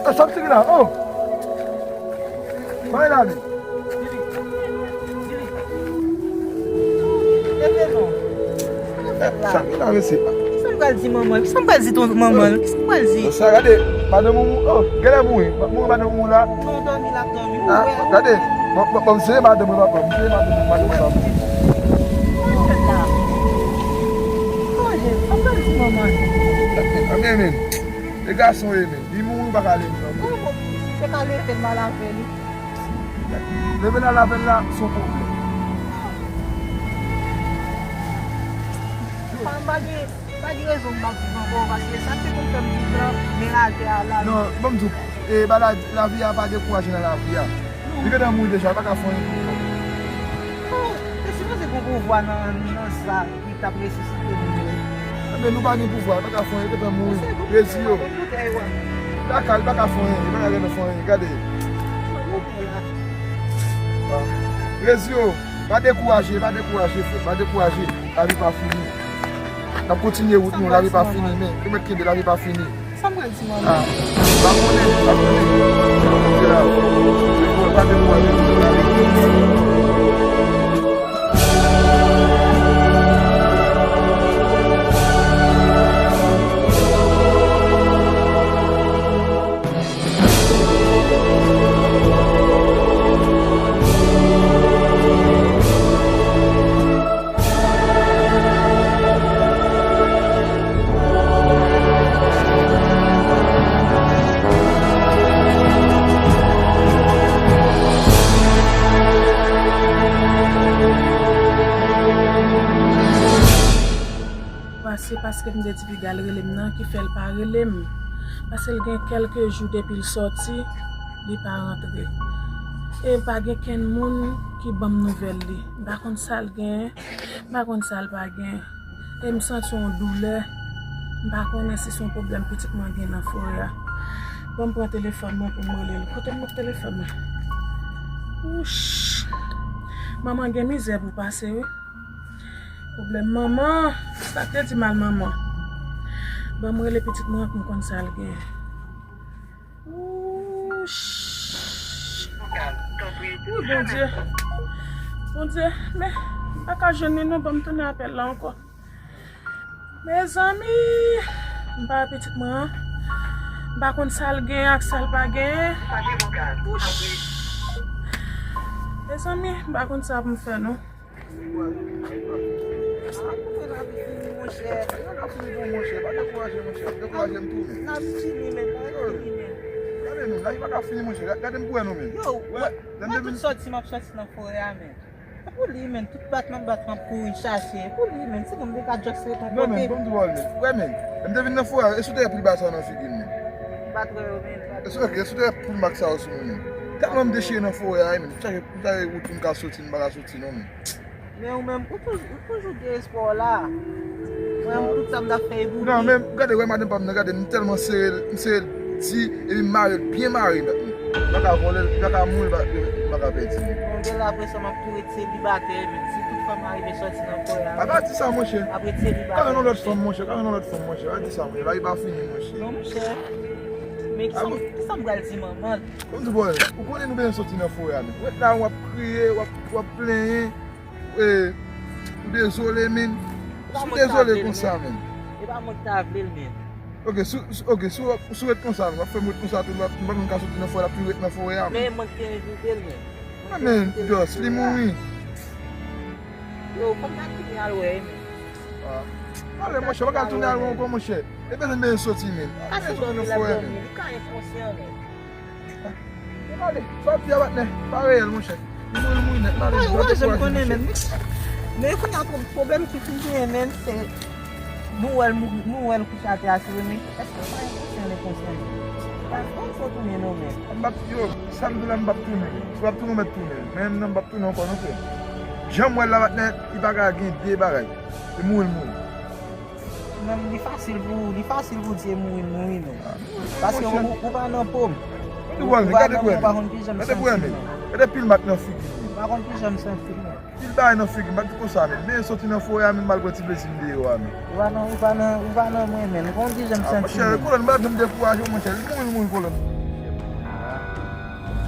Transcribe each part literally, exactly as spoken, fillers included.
Sa m siri la, oh! Bay la li. Leve non. Sa fèt la? Sa ki la resi? Kisa m pral di manman l? Kisa m pral di ton manman l? Kisa m pral di? Sa gade, madanm ou, oh, genlè mouri. Mouri madanm ou la. Non, dòmi l ap dòmi. Ah, gade. Bon, bon, bon, se madanm ou, papa. Se madanm ou, madanm ou, papa. Sa fèt la? Manje, sa m pral di manman l? Anmè, men. E gason e, men. Li mouri, ou pa ka leve l ankò. Kòman? Se ka leve l, m al avè li. Leve l al avè l la, se yon pwoblèm. Pa, m pa gen, pa gen rezon m p ap viv ankò, paske sa k te konn fè m viv la, men atè a la. Non, ban m di w, e, ba la, lavi a pa dekouraje nan lavi a. Non. Li gentan mouri deja, li pa ka fè anyen pou li. Oh, te sipoze gen pouvwa nan, nan sa. Ki t ap resisite moun yo. Enben, nou pa gen pouvwa, pa ka fè anyen, gentan mouri. Rezi yo. Li pa ka, li pa ka fè anyen, li pa ka gentan fè anyen, gade. Ah. Rezi yo, pa dekouraje, pa dekouraje, frè, pa dekouraje. Lavi pa fini. N ap kontinye wout nou, lavi pa fini, men, nou mèt kenbe, lavi pa fini. Sa m pral di manman? Ah, pa konnen, pa konnen. Se la, se bon, pa dekouraje. Pase paske m te di piga l rele m nan ki fè l pa rele m. Paske l gen kèlke jou depi l sòti, li pa rantre. E pa gen kenn moun ki ban m nouvèl li. M pa konn sa l gen, m pa konn sa l pa gen. E m santi yon doulè. M pa konnen si se yon pwoblèm pitit mwen gen nan forè a. Ban m pran telefòn mwen pou m rele l. Kote m met telefòn mwen? Wouch! Manman gen mizè pou pase, wi. Pwoblèm manman. Sa k te di mal manman? Ban m rele pitit mwen pou m konn sa l gen. Wouch! Wi, Bondye. Bondye, men, m pa ka jwenn li non, ban m tounen apèl la ankò. Mezanmi, m pa wè pitit mwen an. M pa konn sa l gen ak sa l pa gen. Wouch! Mezanmi, m pa konn sa pou m fè non. Ah, koupe lavi fini, monchè. Lavi fini pou monchè. Pa dekouraje, monchè. Dekouraje m tou, men. Lavi fini, men. Lavi fini, men. Gade, men. Lavi pa ka fini, monchè. Gade m pou wè non, men. Yo, wè, mwen tout sòti, m ap sòti nan forè a, men. E pou li, men. Tout bat m ap bat, m ap kouri chache. E pou li, men. Si bon, m te ka just ret yon kote. Non, men. Bon, m di w, men. Wè, men. Lè m te vin nan forè a, e sou te pli ba sa nan figi m, men. M pa t wè yo, men. E sou, ok, e sou te pli mak sa yo sou mwen, men. Tèlman m dechire nan forè a, men. M chache, m chache wout pou m ka soti, m pa ka soti, non, men. Men ou menm, ou toujou, ou toujou gen espwa w la. Mwen menm, tout sa m t ap fè e pou li. Non, men gade, wè madanm pa m nan, gade, m tèlman sere l, m sere l di, epi m mare l, byen mare, m pa ka vòlè l, m pa ka mouri, m pa, m pa ka pèdi. Bon, gen la, apre sa, m ap tou ret selibatè, men si tout fwa m arive sòti nan forè a, pa, pa di sa, monchè. M ap ret selibatè. Gade yon lòt fanm, monchè, gade yon lòt fanm, monchè, pa di sa, monchè, lavi pa fini, monchè. Non, monchè. Men kisa m, kisa m pral di manman l? Bon, di bòy, ou konnen nou bezwen soti nan forè a, men. Ou ret la, w ap kriye, w ap, w ap plenyen. E, ou dezole, men. Si w dezole konsa, men. E pa mwen ki ta vle l, men. Ok, si, si, ok, si w, si w ret konsa, men, w ap fè m ret konsa tou, m pa konn ka soti nan forè, l ap toujou ret nan forè a, men. Men mwen ki te envite l, men. Mwen ki te envite l. Ah, men, Jos, li mouri. Yo, fò m ta tounen al wè, men. Ah. Ale, monchè, w pa ka tounen al wè ankò, monchè. E bezwen men soti, men. Ale soti nan forè, men. Li ka enkonsyan, men. Gade, sa w ap di a patnè, pa reyèl, monchè. Li mouri, li mouri nèt, gade, pa dekouraje, monchè. Men kounye a, pwoblèm ki fin genyen, men, se nou wè l mouri, nou wè l kouche atè a sou li, men èske l pa enkonsyan, l enkonsyan? Pa, pa fò tounen non, men. M p ap, yo, sa m di w la, m p ap tounen. Si w ap tounen, w mèt tounen. Men m nan, m p ap tounen ankò non, frè. Jan m wè l la, patnè, li pa ka gen de bagay. Li mouri, li mouri. Men li fasil pou, li fasil pou di e mouri, mouri, men. Paske ou, ou pa nan po m. Ou pa nan po m, ou pa konn kijan m santi m, men. Gade pil mak nan figi m. Ou pa konn kijan m santi m, men. Pil bagay nan figi m, pa di konsa, men. Men soti nan forè a, men m al pran ti plezi m deyò a, men. Ou pa nan, ou pa nan, ou pa nan mwen, men. Ou pa konn kijan m santi m, men. Ah, monchè, kolòn, m pa janm dekouraje w, monchè. Li mouri, li mouri, kolòn.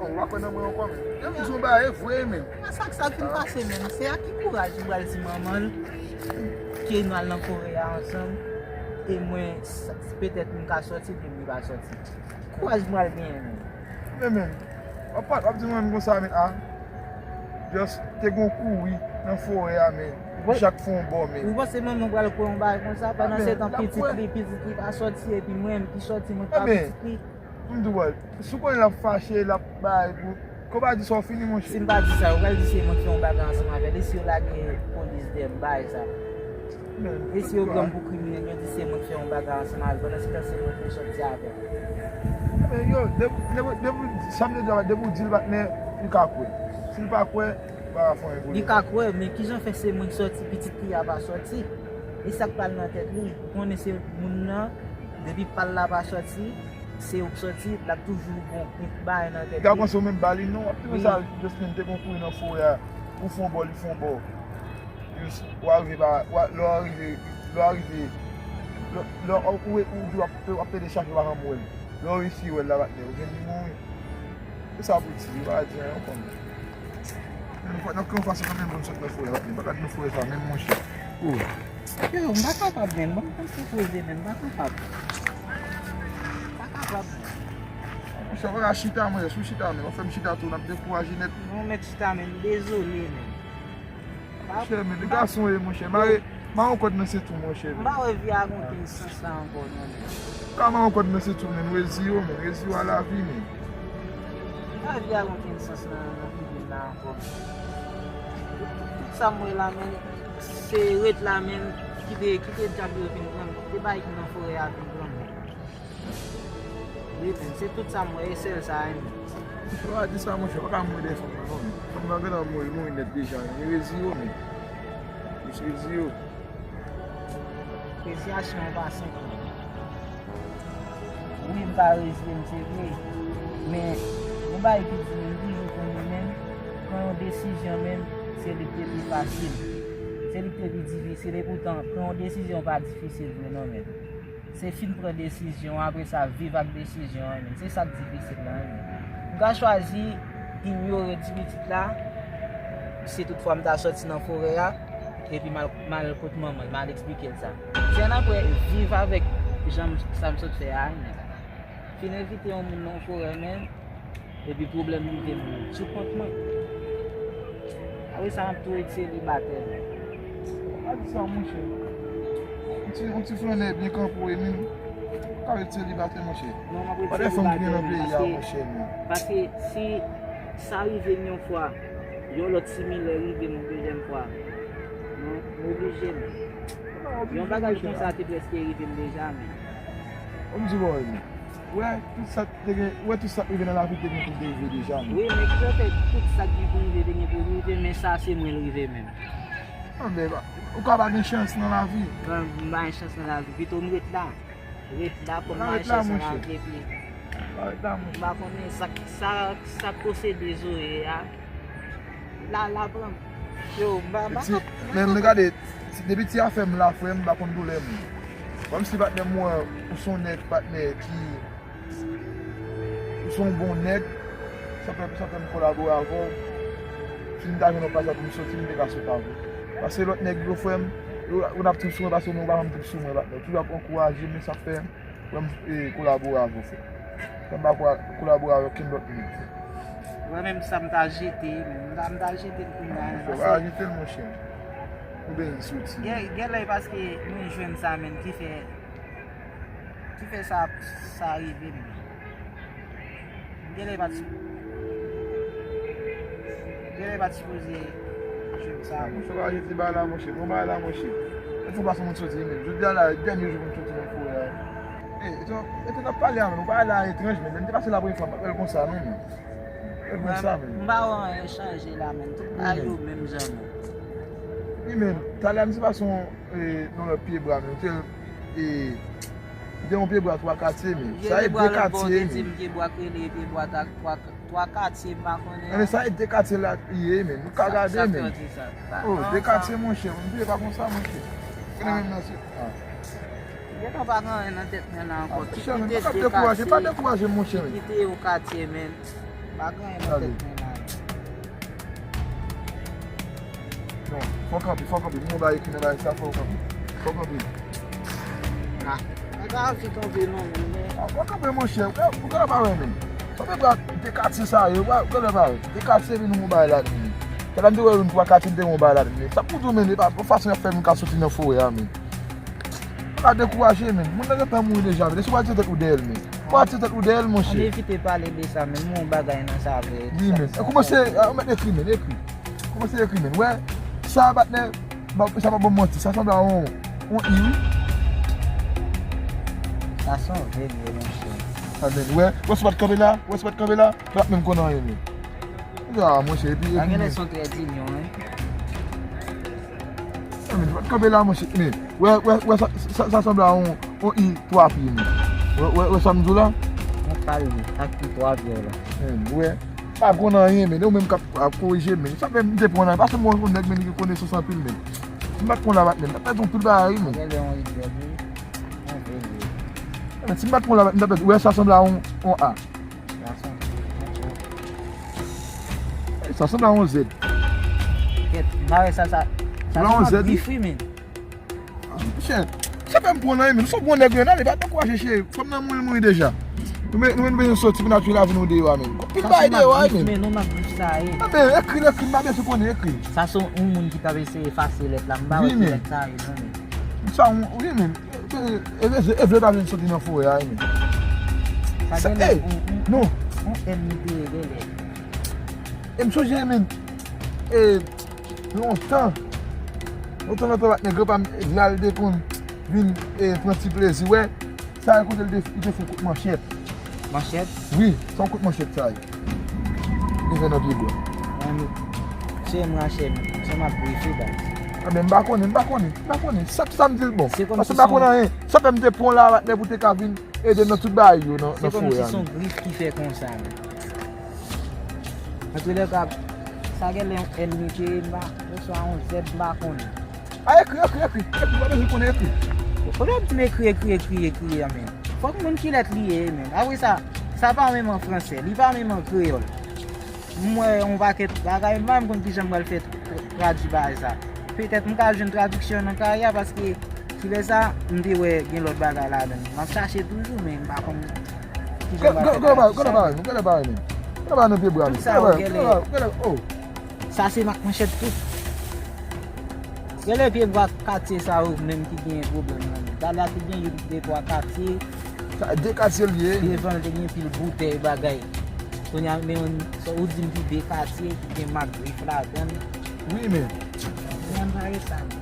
Ou pa kwè nan mwen ankò, men. Depi w di yon bagay, e vre, men. Sa, sa k fin pase, men. Se ak ki kouraj m pral di manman l ke nou al nan forè a ansanm, e mwen, sa, petèt, m ka sòti, epi m pa sòti. Ki kouraj m pral genyen, men? Men, men, w ap, w ap di mwen konsa, men, a. Just te gon kouri nan forè a, men. Epi chak fè yon bò, men. Ou panse manman pral kwè yon bagay konsa? Pandan se tan, pitit li, pitit li pa sòti, epi mwen, m ki sòti, mwen pa pitit li. M di w, si w konnen l ap fache, l ap bay pou, ke w pa di sa, w fini, monchè. Si m pa di sa, yo pral di se mwen ki fè yon bagay ansanm avè l. E si yo lage polis dèyè m, bagay sa? E si yo pran m pou kriminèl, yo di se mwen ki fè yon bagay ansanm avè l. Pandan se tan, se mwen ki sòti avè l. Men yo, depi, depi, depi, sa m te di a, depi w di l patnè, li ka kwè. Si l pa kwè, pa fè anyen pou li. Li ka kwè, men kijan fè se mwen ki sòti, pitit li a pa sòti? E sa k pral nan tèt li? Ou konnen se moun nan, depi pa l la pa sòti, se ou k sòti, l ap toujou gon kont bagay nan tèt li. Li ka panse ou menm ba li non, w ap toujou sa, Jocelyn te gon kouri nan forè a, ou fè yon bò, li fè yon bò. Jis, w arive pa, w a, lè w arive, lè w arive, lè, lè w, ou, ou, ou di w ap, w ap pede chache, w pa janm wè l. Lè w resi wè l la, patnè, ou jwenn li mouri. Se sa pou di, yo pa di anyen, ou konnen. Men nou fò, nan ki yon fason kanmenm pou nou sot nan forè, patnè, pa gad nan forè sa, menm monchè. Oh. Yo, m pa kapab, men. Ban m konn se koze, men. M pa kapab. M pa kapab, men. Monchè, w pa ka chita, monchè. Si w chita, men, w ap fè m chita tou, n ap dekouraje nèt. Non, mèt chita, men. M dezole, men. Monchè, men, de gason ye, monchè. Mare, mare yon kòd nan senti w, monchè, men. M pa wè vi a gen okenn sans la ankò, non, men. Ka mare yon kòd nan senti w, men. Reziye w, men. Reziye w a lavi, men. M pa wè vi a gen okenn sans nan, nan figi m la ankò, men. Tout, tout sa m wè la, men, se ret la, men, ki te, ki te djab yo vin pran m, ki te bagay ki nan forè a vin pran m. Wi, men, se tout sa m wè, e sèl sa, wi, men. Monchè, w pa di sa, monchè, w pa ka mouri dèyè fanm nan, non, men. Fanm nan gentan mouri, mouri nèt deja, men. Reziye w, men. Jis reziye w. Rezignasyon an pa senp, non. Wi, m pa reziye m, se vre. Men, yon bagay ki di m, m toujou konnen, men, pran yon desizyon, men, se li k te pi fasil. Se li k te pi difisil, e poutan, pran yon desizyon pa difisil vre, non, men. Se fin pran desizyon, apre sa, viv ak desizyon an, men. Se sa k difisil la, men. M ka chwazi inyore ti pitit la, si toutfwa m ta sòti nan forè a, epi m al, m al kot manman l, m al eksplike l sa. Se annapre, viv avèk jan m, sa m sot fè a, men. Fin envite yon moun nan forè, men. Epi pwoblèm rive m sou kont mwen. Apre sa, m ap tou ret selibatè. Pa di sa, monchè. Yon ti, yon ti flannè byen kanpe w, e menm ou ka ret selibatè, monchè. Non, m ap ret selibatè, men, paske, paske si sa rive m yon fwa, yon lòt similè rive m yon dezyèm fwa. Non, m oblije, men. Yon bagay konsa te prèske rive m deja, men. Ou m di w, men. Ou wè tout sa k te gen, ou wè tout sa k rive nan lavi te gen pou te rive deja, men. Wi, men kijan fè tout sa k gen pou rive te gen pou rive, men sa se mwen l rive menm? Non, men, ou ka pa gen chans nan lavi. Bon, m pa gen chans nan lavi, pito m ret la. Ret la pou m pa gen chans nan lavi, epi m pa konnen sa, sa, sa k posede Zoe a. La, la pran m. Yo, m pa, m pa ka, m pa ka. Men gade, depi ti afè m la, frè m, m pa konn doulè moun. Kòmsi patnè m wè ou se yon nèg, patnè, ki, ou se yon bon nèg, sa fè, sa fè m kolabore avè w. Si m ta jwenn yon plas pou m soti, m te ka sot avè w. Paske lòt nèg yo, frè m, yo, yo n ap trip sou mwen paske nou pa janm trip sou mwen, patnè. Toujou ap ankouraje m, men sa fè m, frè m, e, kolabore avè w, frè. Frè m pa kolabore avè okenn lòt moun. Mwen menm sa m ta jete, men m ta, m ta jete l kounye a, men. Sa pa jete l, monchè. Ou bezwen soti. Gen, gen lè paske mwen jwenn sa, men ki fè, ki fè sa, sa rive m. Gen lè pa t, gen lè pa t sipoze jwenn sa. Monchè, pa jete bagay la, monchè. Bon bagay la, monchè. E fò pa sou moun soti, men. Jodi a la, dènye jou pou m soti nan forè a. E, e, e, te n ap pale a, men. Ou pa la etranj, men. Men te pase la premye fwa, m pa wè l konsa, non, men. Mwen, m pa wè anyen chanje la, men. Tout bagay yo menm jan, men. Wi, men, talè a, m te pase yon, e, nan lòt pye bwa, men. Te, e, gen yon pye bwa twa katye, men. Sa e de katye, men. Pye bwa k rele pye bwa twa, twa katye, m pa konnen. Men sa e de katye la ye, men. Nou ka gade, men. Oh, de katye, monchè. M te pa konsa, monchè. Konnen menm nan se, ah. Gentan pa gen anyen nan tèt mwen la ankò. Ki kite de katye, ki kite yon katye, men. Pa gen anyen nan tèt mwen la. Non, fò w kanpe, fò w kanpe. Moun ba ekri nan bagay sa, fò w kanpe. Fò w kanpe. Ah. Mwen pa anvi kanpe non, men. Ah, fò w kanpe, monchè. Ou ka pa wè, men. Fò w te pran de katye sa yo, ou ka pa wè. De katye vin yon bagay la, men. Kè la m te wè yon twa katye, m te yon bagay la, men. Sa pou di w, men, e pa fason y ap fè moun ka soti nan forè a, men. Pa dekouraje, men. Moun nan gentan mouri deja, men. Depi w pa tire tèt ou dèyè l, men. W pa tire tèt ou dèyè l, monchè. Ann evite pale de sa, men. M wè yon bagay nan savè. Wi, men. Kòmanse, a, ou mèt ekri, men. Ekri. Kòmanse ekri, men. Wè, sa, patnè, sa pa bon manti. Sa sanble a yon, yon i, wi. Sa se yon V li ye, monchè. A, men. Wè, wè, si w pa t kanpe la, wè, si w pa t kanpe la, w pa t menm konn anyen, men. A, monchè, epi, epi, men. Sa genlè se yon trè dinyon, wi. A, men, pa t kanpe la, monchè. Men, wè, wè, wè, sa, sa, sa sanble a yon, yon i twa pye, men. Wè, wè, wè sa m di w la? Yon kalmi ak i twa pye la. Men, wè. Pa konn anyen, men. Ou menm k ap, ap korije, men. Sa fè m te pran nan. Paske mwen, yon nèg, men, ki gen konesans anpil, men. Si m pa t pran la, men. M t ap pèdi yon pil bagay, men. Genlè yon i dwèt, wi. Yon vre, vre. Men, si m pa t pran la, men, m t ap pèdi. Wè, sa sanble a yon, yon A. Gason, monchè. Sa sanble a yon Z. Kèt, m pa wè sa, sa, sa sanble yon grif, wi, men. Ah, monchè, sa fè m pran nan, men. Ou se bon nèg, men. Ale, pa dekouraje, cheri. Fanm nan mouri, mouri deja. Nou, men, nou, men, nou bezwen soti pou n al jwe lavi nou deyò a, men. Pil bagay deyò a, men. Men, non, nan grif sa ye. Ah, men, ekri l, ekri l, m pa bezwen konnen, ekri l. Sa se yon moun ki t ap eseye efase lèt la. M pa wè ki lèt sa ye, non, men. Sa, wi, men. E, e, e, e vle pa vin soti nan forè a, men. Sa genlè, ey, yon, yon, non. Yon ènmi te ye genlè. E m sonje, men, e, lontan, lontan, lontan, patnè, granpa m, Jalde konn vin, e, pran ti plezi, wè. Sa, kote l te, li te fè kout manchèt. Manchèt? Wi, se yon kout manchèt, sa ye. Li fè nan pye bwa. Mwen, se m rache, se m ap brife, baz. Anben, m pa konnen, m pa konnen, m pa konnen. Sa, sa m di l bon. Paske m pa konn anyen. Sa fè m te pran w la, patnè, pou te ka vin ede m nan tout bagay yo, nan, nan forè a. Se kòmsi se yon grif ki fè konsa, men. Antoulèka, sa genlè yon ènmi ke m pa, oswa yon zèb, m pa konnen. A, ekri, ekri, ekri. Ekri, pa bezwen konnen, ekri. Olye di m ekri, ekri, ekri, ekri, a, men. Fòk moun ki lèt li ye, men. Apre sa, sa pa menm an fransè, li pa menm an kreyòl. M wè yon pakèt bagay, m pa menm konn kijan m pral fè tra-, tradui bagay sa. Petèt m ka jwenn tradiksyon nan kay la, paske kilè sa, m te wè gen lòt bagay ladan. M ap chache toujou, men m pa konn kijan m pral fè tradui sa. Gade bagay, gade bagay, men. Gade bagay nan pye bwa, men. Tout sa yo genlè. Gade bagay, oh. Sa se mak manchèt tout. Genlè pye bwa katye sa yo menm ki gen pwoblèm nan. Talè a te gen youn de twa katye. Sa de katye l ye. Devan l te gen pil boutèy bagay. Kounye a, men yon, sa ou di m ki de katye ki gen mak grif ladan l. Wi, men. Yon bagay sa, men.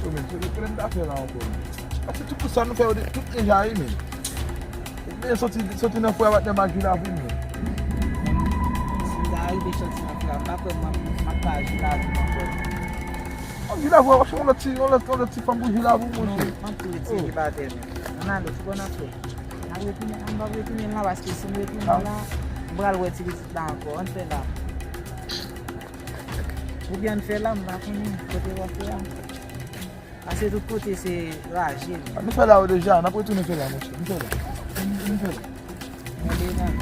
Yo, men, se pwoblèm ta fè la ankò, men. Paske tout sa nou fè yo de, tout deja, wi, men. Men soti, soti nan fwa a, patnè, m al jwi lavi m, men. Si m ta rive soti nan fwa a, m pa kwè m ap, m ap ka jwi lavi m ankò. M ap jwi lavi w, w ap chèche yon lòt ti, yon lòt, yon lòt ti fanm pou jwi lavi w, monchè. Non, m ap tou retire li pa tè, men. Ann ale, ki bò n ap fè? N ap retounen, m p ap retounen la, paske si m retounen la, m pral wè ti pitit la ankò. Ann fè la. Oubyen ann fè la, m pa konnen kote w ap fè a. Paske tout kote se raje, men. Nou fè la yo deja, n ap retounen fè la, monchè. Nou fè la. Nou fè la. Mwen devan.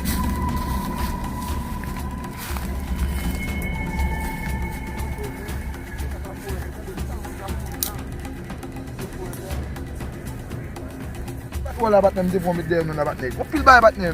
Patwò la, patnè, m te pran met dèyè nou la, patnè. Gon pil bagay, patnè.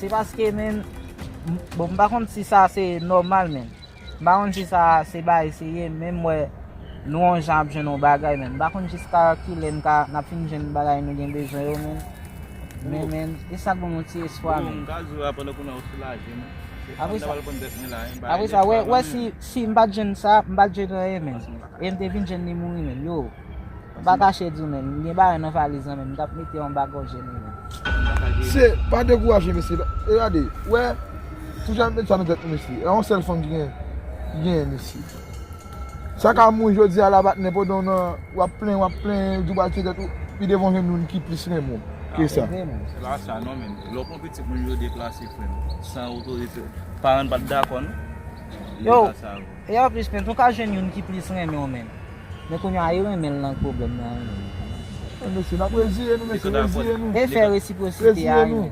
se paske, men, m- bon, m pa konn si sa se nòmal, men. M pa konn si sa se bagay serye, men m wè nou yon jan ap jwenn yon bagay, men. M pa konn jiska kilè n ka, n ap fin jwenn bagay nou gen bezwen yo, men. Men, men, e sa k ban m yon ti espwa, men. Bon, m ka di w la pandan kounye a ou soulaje, men. Se Apre fanm sa, nan pral pran tèt mwen la, men bagay apre sa, wè, espwa wè nan si, si m pa t jwenn sa, m pa t jwenn anyen, men. E m te vin jwenn li mouri, men. Yo, m pa kache di w, men. M gen bagay nan valiz lan, men. M t ap mete anba gòje li, men. Se, pa dekouraje, mesye. E gade, wè, toujou ap met sa nan tèt nou, mesye. E yon sèl fanm ki gen, ki genyen, mesye. Sa ka mouri jodi a la, patnè, pandan w nan, w ap plenyen, w ap plenyen, ou di w pral tire tèt ou, pi devan w jwenn youn ki plis renmen w ke sa. Se pa sa non, men. Lè w pran pitit moun yo deplase, frè m, san otorite, paran pa t dakò, non. Yo, e anplis, men, ou ka jwenn youn ki plis renmen w, men. Men kounye a, e renmen l nan pwoblèm nan, men. Men mesye, n ap reziye nou, mesye, reziye nou. E fè resiprosite a, men.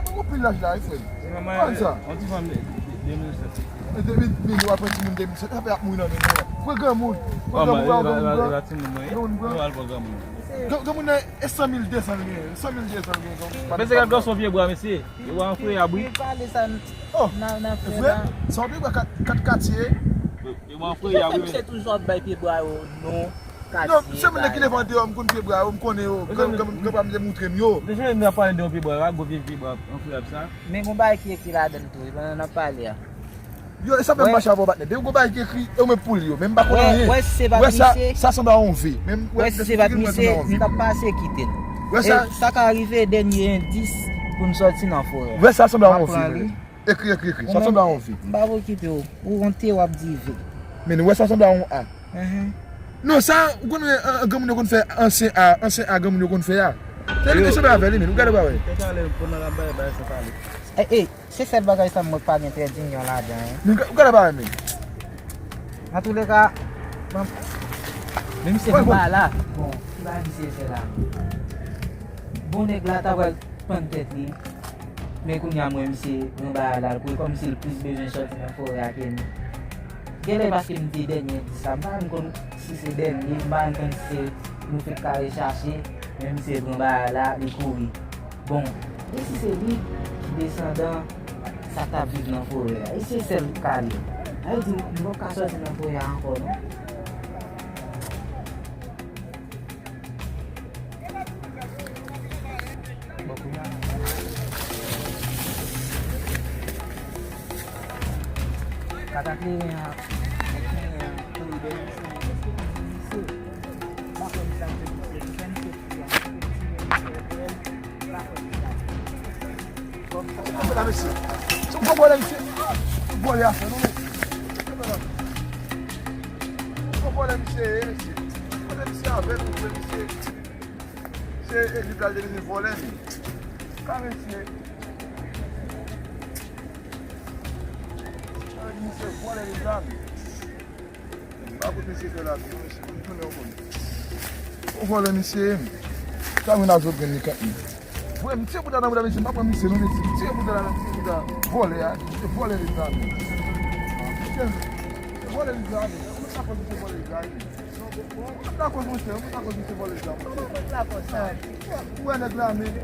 Gade mwen gen pil laj la wi frè m. Konn sa. Yon ti fanm de mil sèt. Depi w ap pran timoun de mil sèt, sa fè ap mouri nan men nou. Pran granmoun. Pran granmoun, pran granmoun, pran granmoun, pran granmoun. Granmoun nan e san mil de san l genyen, san mil de san l genyen. Mesye, gad gason pye bwa, mesye. Pye bwa an frè a bri. Pye pale sa. Oh, nan frè la. Sa w pye bwa kat katye. Pye bwa an frè a bri. Se toujou ap bay pye bwa yo non. Non, se moun ki leve andeyò, m konn pye bwa yo, m konnen yo. Granpa m te moutre m yo. Deja m nan pale de yon pye bwa la, gwo vye pye bwa an frè a sa. Men gon bagay ki ekri ladan l tou, pandan n ap pale a. Yo, e sa fè m mache avè w patnè. Depi gon bagay ki ekri, e ou menm pou li yo. Men m pa konn anyen. Wè sa, sa sanble a yon V. Men m wè si se pa t misye, m t ap pase kite l. Wè sa. Sa ka rive dènye endis pou n sòti nan forè. Wè sa sanble a yon V. Ekri, ekri, ekri. Sa sanble a yon V. M pa pou kite w. Ou yon T w ap di V. Men wè sa sanble a yon A. Non, sa, ou konnen granmoun yo konn fè ansyen A, ansyen A granmoun yo konn fè a. Se li ki sanble avè li, men ou gade pa wè. Kèk ale pou nan la bay bay sa pale. Ey, ey. Se sèl bagay sa mwen pa gen trè dinyon ladan, wi. Men ou gade bagay men. Antouleka, bon, men misye nan bagay la. Bon, ki bagay misye fè la? Bon, nèg la ta pral pann tèt li. Men kounye a mwen misye nan bagay la, l kwè kòmsi l plis bezwen sòti nan forè a ke nou. Genlè paske m te dènye endis la, m pa menm konn si se dènye, m pa menm konn si se nou fèk ka rechache, men misye pran bagay la, li kouri. Bon, e si se li ki desandan sa k t ap viv nan forè a? E se sèl ka li. Sa vle di, nou p ap ka sòti nan forè a ankò, non? Bon, kounye a, kaka kleren an, kleren an, kouri dèyè misye, misye, misye. M pa kwè misye ap jwenn misye, misye, misye. Mesye, se yon gwo vòlè misye. Gwo vòlè a fè nou, mesye. Gwo vòlè misye ye, mesye. Kote misye avè nou, vre misye. Se elit la, li te vin vòlè, men. Ka mesye. Misye vòlè li la, men. Pa kote misye fè lavi, non, mesye, m tounen yon konn. Yon vòlè misye ye, m. Sa mwen a zòt grenn li kant li. Vre, misye bouda nan bouda, mesye, m pa pran misye, non, mesye. Misye bouda la, misye bouda vòlè a, misye vòlè li la, men. Misye vòlè li la, men. Mwen pa koz misye vòlè li la, men. Mwen pa koz misye, mwen pa koz misye vòlè li la, men. Ou wè nèg la, men.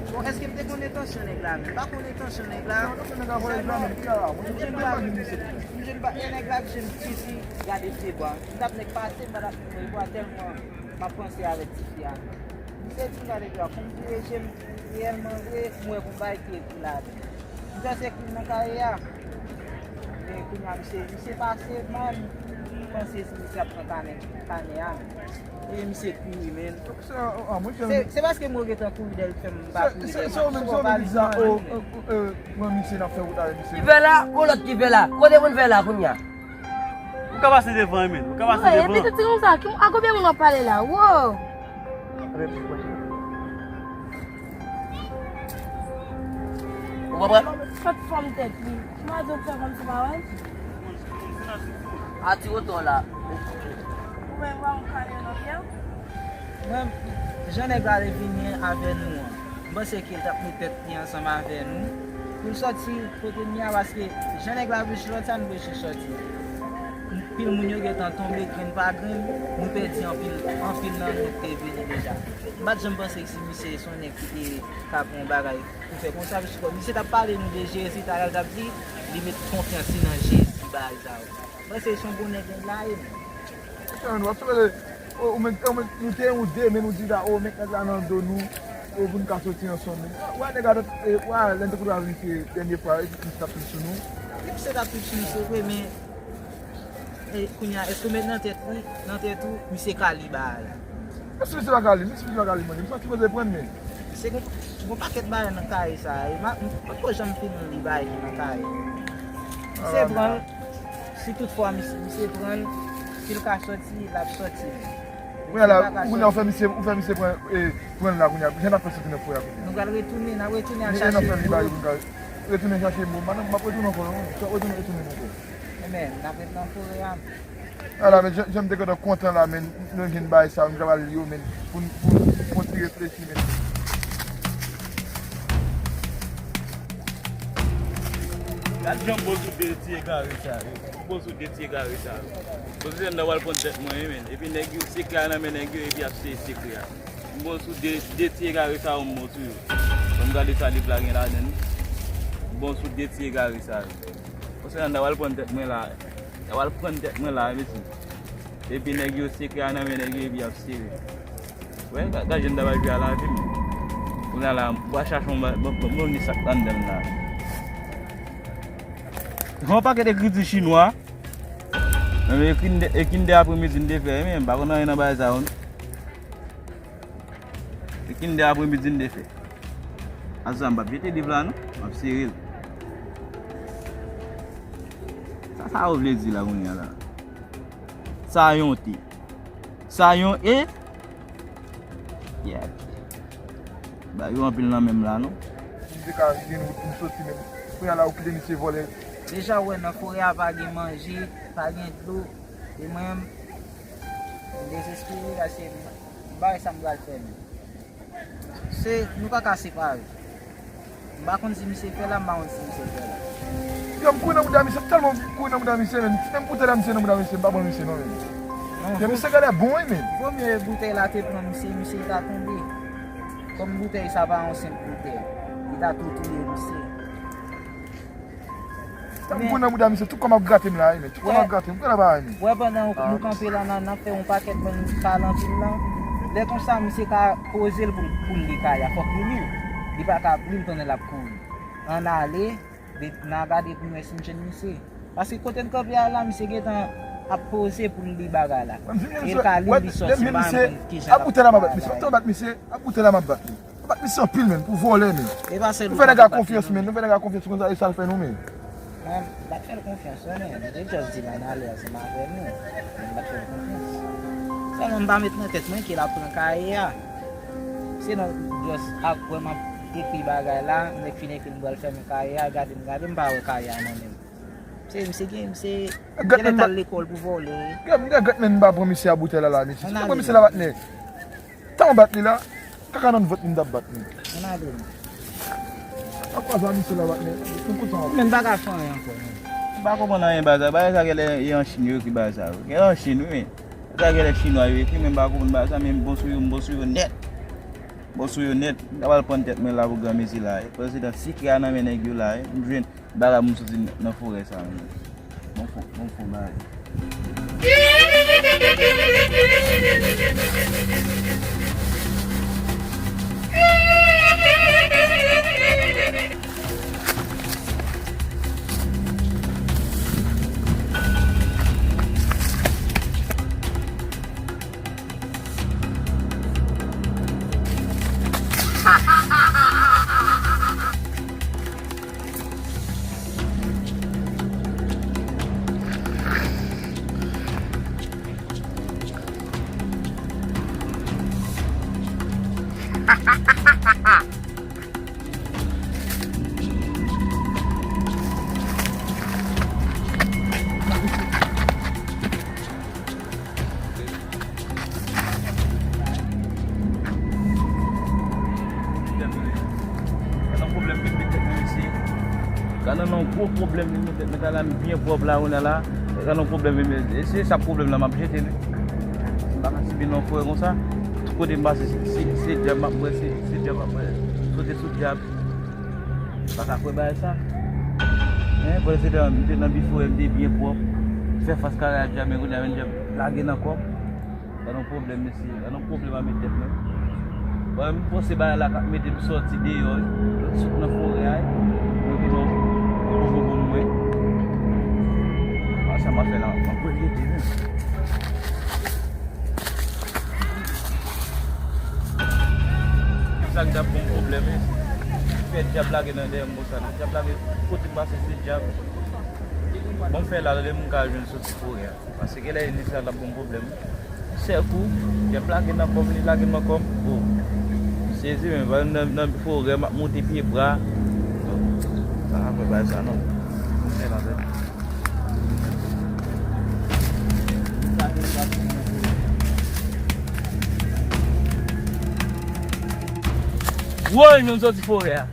Bon, èske m te konn entansyon nèg la, men? M pa konn entansyon nèg la. Sèlman, m jwenn pa, m jwenn pa, e nèg la k jwenn tifi, gade pye bwa. M t ap nèk pase, m pa t ap vin wè bwa tèlman m ap panse avèk tifi a. M se di gade bwa, pou m vire je m reyèlman vre, m wè gon bagay ki ekri ladan. M panse ekri nan kaye a. Men kounye a, misye, misye pase, man. Panse si misye ap pran kanè, kanè a, men. E misye kouri, men. Se, se paske mwen gentan kouri dèyè l k fè m pa kouri dèyè l. Se ou menm, se ou menm ki di sa, o, o, o, pran misye, n ap fè wout avèk misye. Ki vè la? Ou lòt ki vè la? Kote moun vè la kounye a? Ou ka pase devan, men. Ou ka pase devan. Epi tout se konsa, a konbyen moun w ap pale la? Wo! Ou konprann? Sòt fòm tèt li. Mwen di w fè kòmsi pa wè. Atire w la. Ou wè, wè yon kale nan pye w. Mwen, jan nèg la vini avè nou an, m panse ke l t ap met tèt li ansanm avè nou pou l sòti kote n ye a, paske jan nèg la vle sòti a, nou vle sòti. Anpil moun yo gentan tonbe grenn pa grenn, nou pèdi anpil, anpil nan nou k te vini deja. M pa t janm panse si misye se yon nèg ki te ka pran yon bagay pou fè konsa, piske misye t ap pale nou de Jezi, talè l t ap di, li met konfyans li nan Jezi, bagay sa yo. Mwen se yon bon nèg, nèg la ye, men. Ou menm, ou menm, nou te yon de, men nou di la, o, met nèg la nan do nou, o, pou n ka soti ansanm. Ou wè nèg la, e, ou wè, lè n te koute avèk misye dènye fwa, epi misye t ap pil sou nou. Misye t ap pil sou nou, se vre, men, e, kounye a, èske w met nan tèt ou, nan tèt ou, misye ka li bagay la? Èske misye pa ka li? Misye, misye pa ka li, mande. Misye pa sipoze pran, men. Se gon, gon pakèt bagay nan kaye sa a. E m pa ko janm fin li bagay ki nan kaye. Misye pran l, si toutfwa misye, misye pran l, si l ka sòti, l ap sòti. Kounye a la, kounye a, ou fè misye, ou fè misye pran, e, pran l la, kounye a. Jan n ap fè soti nan fò a, kounye a. Nou pral retounen, n ap retounen al chache. N ap fè li bagay pou n ka retounen chache mo. Madanm, m ap retounen ankò, non? M ap retounen, retounen ankò. Ebyen, n ap ret nan forè a. Ala, men, jan, jan m te gentan kontan la, men, nou jwenn bagay sa, nou ta pral li yo, men, pou n, pou n fè yon ti reflechi, men. Gad jan m bon sou de ti egare sa yo. M bon sou de ti egare sa yo. Bon, se nan pral pran tèt mwen, men. Epi nèg yo, sekrè a nan men nèg yo, epi y ap seye sekrè a. M bon sou de, de ti egare sa yo, m bon sou yo. Ban m gade sa liv la gen ladan l. M bon sou de ti egare sa yo. Bon, se nan pral pran tèt mwen la. Sa pral pran tèt mwen la, mesye. Epi nèg yo, sekrè a nan men nèg yo, epi y ap sere. Wè, gad, gad jan n ta pral jwe a lavi m. Kounye a la, m pral chache yon ba-, bon, bon, bon, ni sa k anndan l la. Yon pakèt ekriti chinwa. Men ekri n de, ekri n de apremidi n te fè, men m pa konn anyen nan bagay sa yo, non. E kinde apremidi n te fè. Asa m p ap jete liv la non, m ap sere l. Sa sa yo vle di la kounye a la? Sa yon te. Sa yon e? Yeah. Ba yo anpil nan menm la non. M te ka jwenn wout pou m soti menm. Kounye a la ou kite misye vòlè. Deja ou wè nan forè a pa gen manje, pa gen dlo. E mwen menm, m dezespere paske m pa wè sa m pral fè menm. Se, nou pa ka separe. M pa konn si misye fè la, m pa konn si misye fè la. Yo, m kouri nan bouda misye, m tèlman kouri nan bouda misye, men, menm boutèy la misye nan bouda misye, m pa pran misye non, men. Non, yo, misye genlè bon, wi, men. Vo mye boutèy la te pran misye, misye ta tonbe. Kòm boutèy sa pa yon senp boutèy, li ta tou touye misye. Sa m konnen bouda misye, tout kò m ap grate m la, wi, men. Tout kò m ap grate m, m konnen pa vini. Wè pandan nou kanpe la, n a, n ap fè yon pakèt bann pale anpil lan. Lè konsa, misye ka poze l pou, pou l li kay la, fòk li li. Li pa ka li l pandan l ap kouri. Ann ale, n a gade pou n wè si n jwenn misye. Paske kote n kanpe a la, misye gentan ap poze pou l li bagay la. E l ka li, li sòti, m pa konn kijan l ap fè bagay la. A boutèy la m ap bat misye, m ap bat misye, a boutèy la m ap bat li. Bat misye anpil, men, pou vòlè, men. Nou fè nèg la konfyans, men. Nou fè nèg la konfyans konsa, e sa l fè nou, men. Mwen, m pa t fè l konfyans, non, men. M te just di l ann ale ansanm avè nou. Men m pa t fè l konfyans. Sèlman m pa met nan tèt mwen ke l ap pran kaye a. Se nan just ap wè m ap ekri bagay la, m fin ekri m pral fèmen kaye a, gade m, gade m pa wè kaye a nan men m. Se, misye gen, misye genlè t al lekòl pou vòlè. Gade, gade, men m pa pran misye a boutèy la, la, mesye. Si m te pran misye la, patnè. Tan w bat li la, kaka nan vant li m t ap bat li. Ann ale non. Ap kwaze a misye la bat men, m kontan ap. Men m pa ka fè anyen ankò non. M pa konprann anyen bagay sa. Bagay sa genlè e an Chin yo ekri bagay sa yo. Genlè an Chin wi men. Sa genlè chinwa yo ekri men m pa konprann bagay sa men m bon sou yo, m bon sou yo nèt. M bon sou yo nèt. M ta pral pran tèt mwen la pou granmesi la. Prezidan sekrè a nan men nèg yo la. M jwenn Bagay moun soti nan forè sa menm. Bon fon, bon fon bagay. Gade yon gwo pwoblèm li mete, mete la byen pwòp la, ou la la. Gade yon pwoblèm li mete. E se sa pwoblèm la, m ap jete li. M pa ka sibi non frè konsa. Tout kote m pase, se, se, se djab m ap wè, se, se djab m ap wè. Sote sou djab. M pa ka kwè bagay sa. Men, pandan se tan, m te nan bifo, m te byen pwòp. Fè fas kara a djab, men kounye a, men djab lage nan kò m. Gade yon pwoblèm, mesye. Gade yon pwoblèm a met tèt mwen. Bon, m panse bagay la k ap mete m sòti deyò, wi. Sot nan forè a, wi. Mwen vin nan bobo mwen. A sa m ap fè la, m ap regrete, menm. Sa k t ap bon pwoblèm, wi. Fè djab lage nan dèyè m konsa, non. Djab lage, kote m pase, se djab. Bon, m fè la, lè m ka jwenn soti forè a. Paske lè li sa l ap bon pwoblèm. Sèl kou, djab lage nan kò m, li lage nan kò m. O. Sezi, men, nan, nan forè, m ap monte pye bwa. Sa pa fè bagay sa, non. Fè la tèt. Woy, nou soti forè a.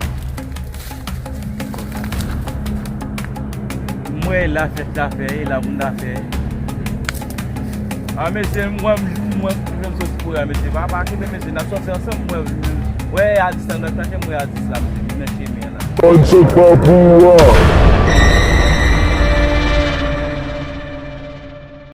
Mwen la fèt la fè, e la moun la fè. A, mesye, mwen, mwen, mwen soti forè a, mesye. Pa, pa kenbe, mesye, n ap sòti ansanm, mwen, mwen, atis la, nan tanke mwen atis la, mesye, nan chemen an la. Pòd sot pa pou ou a.